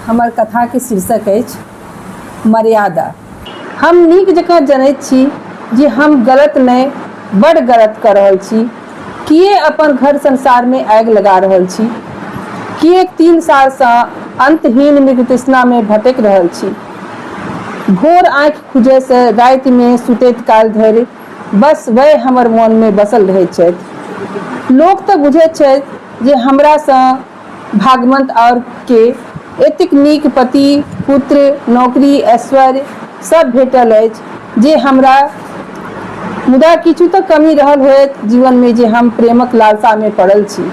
हमर कथाके शीर्षक अछि मर्यादा। हम नीक जकाँ जनैत छी जे हम गलत नहि बड्ड गलत कऽ रहल छी। किए अपन घर संसारमे आगि लगा रहल छी? किएक 3 सालसँ अन्तहीन मृगतृष्णामे भटकि रहल छी? भोर आँखि खुजयसँ रातिमे सुतैत काल धरि बस वैह हमर मोनमे बसल रहैत छथि। लोक तऽ बुझैत छथि जे हमरासँ भागमंत आओर के एतेक नीक पति, पुत्र, नौकरी, ऐश्वर्य सब भेटल अछि जे हमरा मुदा किछु तऽ कमी रहल होयत जीवनमे जे हम प्रेमक लालसामे पड़ल छी।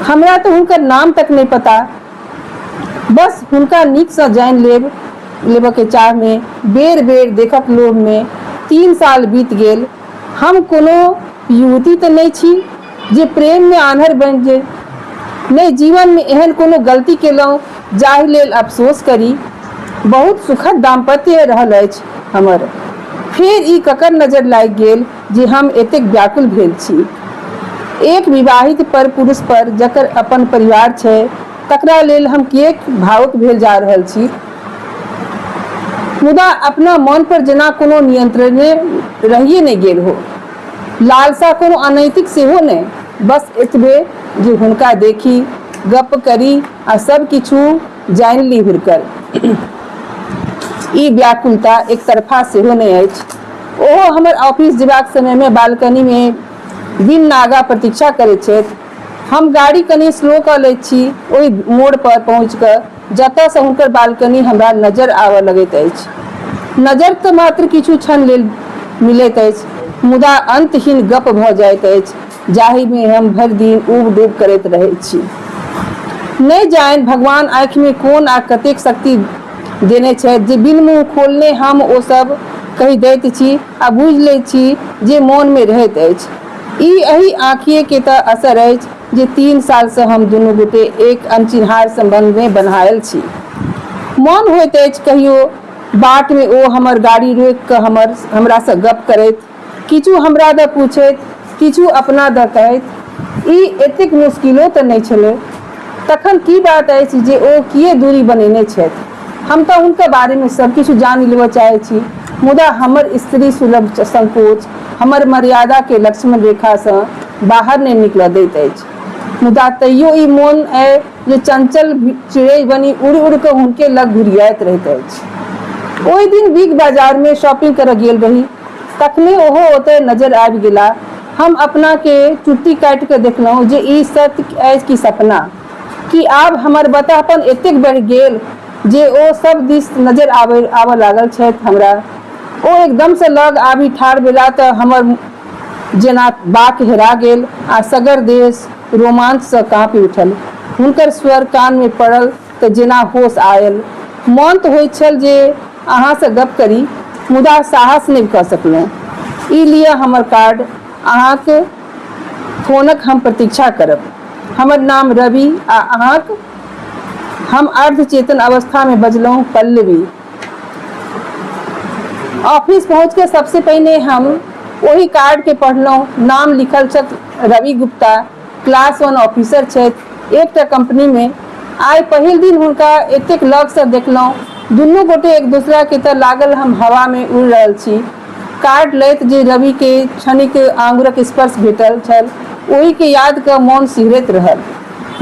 हमरा तऽ हुनकर नाम तक नहि पता। बस हुनका नीकसँ जानि लेब लेबऽके चाहमे बेर-बेर देखक लोभमे 3 साल बीत गेल। हम कोनो युवती तऽ नहि छी जे प्रेममे आन्हर बनि जे नहि जीवनमे एहन कोनो गलती केलहुँ जाहि लेल अफसोस करी। बहुत सुखद दाम्पत्य रहल अछि हमर। फेर ई ककर नजर लागि गेल जे हम एतेक व्याकुल भेल छी। एक विवाहित पर पुरुष पर जकर अपन परिवार छै तकरा लेल हम किएक भावुक भेल जा रहल छी। मुदा अपना मन पर जेना कोनो नियंत्रणे रहिए नहि गेल हो। लालसा कोनो अनैतिक सेहो नहि, बस एतबे जे हुनका देखी, गप्प करी आ सब किछु जानि ली हुनकर। ई व्याकुलता एकतरफा सेहो नहि अछि। ओहो हमर ऑफिस जेबाक समयमे बालकनीमे बिन नागा प्रतीक्षा करैत छथि। हम गाड़ी कनी स्लो कऽ लैत छी ओहि मोड़ पर पहुँचि कऽ जतयसँ हुनकर बालकनी हमरा नजर आबऽ लगैत अछि। नजर तऽ मात्र किछु क्षण लेल मिलैत अछि, मुदा अन्तहीन गप्प भऽ जाइत अछि जाहिमे हम भरि दिन ऊब-डूब करैत रहैत छी। नहि जानि भगवान आँखिमे कोन आ कतेक शक्ति देने छथि जे बिन मुँह खोलने हम ओ सब कहि दैत छी आ बूझि लैत छी जे मोनमे रहैत अछि। ई एहि आँखिएके तऽ असर अछि जे 3 सालसँ हम दुनू गोटे एक अनचिन्हार सम्बन्धमे बन्हायल छी। मोन होइत अछि कहियो बाटमे ओ हमर गाड़ी रोकि कऽ हमर हमरासँ गप्प करैत, किछु हमरा दऽ पूछैत, किछु अपना दऽ कहैत। ई एतेक मुश्किलो तऽ नहि छलै। तखन की बात अछि जे ओ किए दूरी बनेने छथि? हम तऽ हुनकर बारेमे सभ किछु जानि लेबऽ चाहैत छी, मुदा हमर स्त्री सुलभ संकोच हमर मर्यादाकेँ लक्ष्मण रेखासँ बाहर नहि निकलऽ दैत अछि। मुदा तैयो ई मोन अय जे चंचल चिड़ै बनि उड़ि-उड़ि कऽ हुनके लग घुरियाइत रहैत अछि। ओहि दिन बिग बाजारमे शॉपिंग करऽ गेल रही। तखने ओहो ओतय नजरि आबि गेलाह। हम अपनाकेँ चुट्टी काटि कऽ देखलहुँ जे ई सत्य अछि कि सपना। की आब हमर बताहपन एतेक बढ़ि गेल जे ओ सभ दिस नजरि आबऽ लागल छथि हमरा। ओ एकदमसँ लग आबि ठाढ़ भेलाह तऽ हमर जेना बाक हेरा गेल आ सगर देह रोमांचसँ काँपि उठल। हुनकर स्वर कानमे पड़ल तऽ जेना होश आयल। मोन तऽ होइत छल जे अहाँसँ गप्प करी, मुदा साहस नहि कऽ सकलहुँ। ई लिअ हमर कार्ड, अहाँक फोनक हम प्रतीक्षा करब। हमर नाम रवि आ अहाँक? हम अर्धचेतन अवस्थामे बजलहुँ, पल्लवी। ऑफिस पहुँच के सबसे पहिने हम ओहि कार्ड के पढ़लहुँ। नाम लिखल छल रवि गुप्ता, क्लास 1 ऑफिसर छथि एकटा कंपनी मे। आइ पहिल दिन हुनका एतेक लग सँ देखलहुँ। दुनू गोटे एक दोसरा के तऽ लागल हम हवा मे उड़ि रहल छी। कार्ड लैत जे रवि के क्षणिक आंगुरक स्पर्श भेटल छल ओहि के याद कऽ मोन सिहरैत रहल।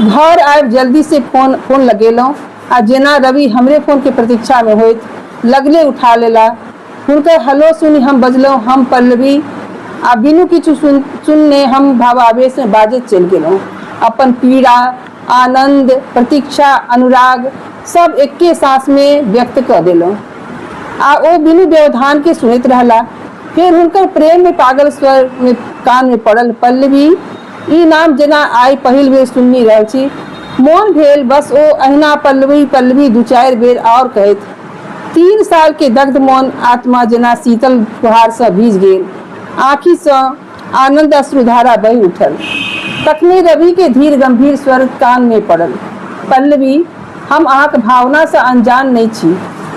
घर आबि जल्दी से फोन लगेलहुँ। आ जेना रवि हमरे फोन के प्रतीक्षा मे होइथ, लगले उठा लेला। हुनकर हेलो सुनि हम बजलहुँ, हम पल्लवी। आ बिनु किछु सुनने हम भावावेश मे बाजैत चलि गेलहुँ। अपन पीड़ा, आनन्द, प्रतीक्षा, अनुराग सब एक्के साँस मे व्यक्त क देलहुँ। आ ओ बिनु व्यवधान के सुनैत रहला। फेर हुनकर प्रेम मे पागल स्वर मे कान मे पड़ल, पल्लवी। ई नाम जेना आइ पहिल बेर सुनि रहल छी। मोन भेल बस ओ अहिना पल्लवी पल्लवी 2-4 बेर आओर कहैत। 3 साल के दग्ध मोन आत्मा जेना शीतल फुहार सँ भीज गेल। आँखि सँ आनंद अश्रुधारा बहि उठल। तखने रवि के धीर गंभीर स्वर कान मे पड़ल, पल्लवी, हम अहाँक भावना सँ अनजान नहि छी।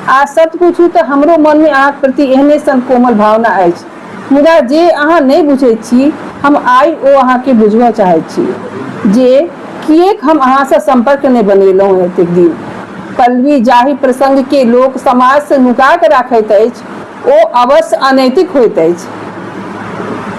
आ सत्य पूछू तऽ हमरो मन मे अहाँक प्रति एहने सन कोमल भावना अछि। मुदा जे अहाँ नहि बुझैत छी, हम आइ ओ अहाँकेँ बुझबऽ चाहैत छी जे किएक हम अहाँसँ सम्पर्क नहि बनेलहुँ एतेक दिन। पल्लवी, जाहि प्रसंगके लोक समाजसँ नुका कऽ राखैत अछि, ओ अवश्य अनैतिक होइत अछि।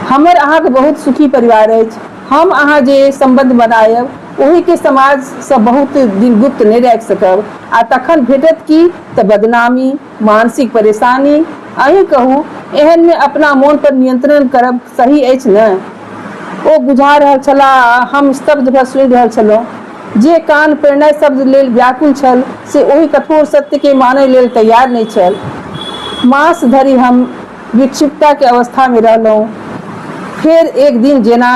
हमर अहाँक बहुत सुखी परिवार अछि। हम अहाँ जे सम्बन्ध बनायब, ओहिके समाजसँ बहुत दिन गुप्त नहि राखि सकब आ तखन भेटत की तऽ बदनामी, मानसिक परेशानी। अहीं कहू, एहनमे अपना मोन पर नियंत्रण करब सही अछि ने? ओ बुझा रहल छलाह आ हम स्तब्ध भऽ सुनि रहल छलहुँ। जे कान प्रणय शब्द लेल व्याकुल छल से ओहि कठोर सत्य के मानय लेल तैयार नहि छल। मास धरि हम विक्षिप्तता के अवस्था मे रहलहुँ। फेर एक दिन जेना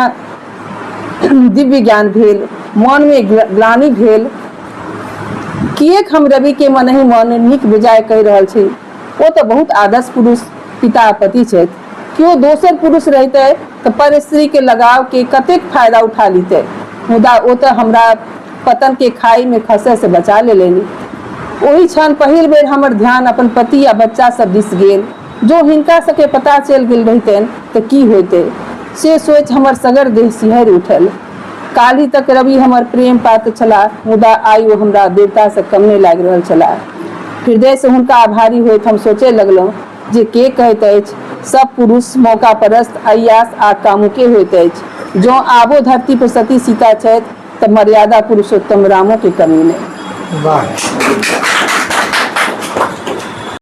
दिव्य ज्ञान भेल, मन मे ग्लानि भेल। किएक हम रवि के मनहि मन नीक बेजाय कहि रहल छी? ओ तऽ बहुत आदर्श पुरुष, पिता आ पति छथि। केओ दोसर पुरुष रहितै तऽ पर स्त्री के लगाव के कतेक फायदा उठा लितै, मुदा ओ तऽ हमरा पतन के खाई मे खसय से बचा लेलनि। ओहि क्षण पहिल बेर हमर ध्यान अपन पति आ बच्चा सब दिस गेल। जँ हिनका सबके पता चलि गेल रहितनि तऽ की होइतै, से सोचि हमर सगर देह सिहरि उठल। काल्हि तक रवि हमर प्रेम पात्र छलाह, मुदा आइ ओ हमरा देवता सँ कम नहि लागि रहल छलाह। हृदय सँ हुनका आभारी होइत हम सोचय लगलहुँ जे के कहैत अछि, सब पुरुष मौकापरस्त, अय्यास आ कामुके होइत अछि। जँ आबो धरती पर सती सीता छथि तऽ मर्यादा पुरुषोत्तम रामो के कमी नहि। वाह।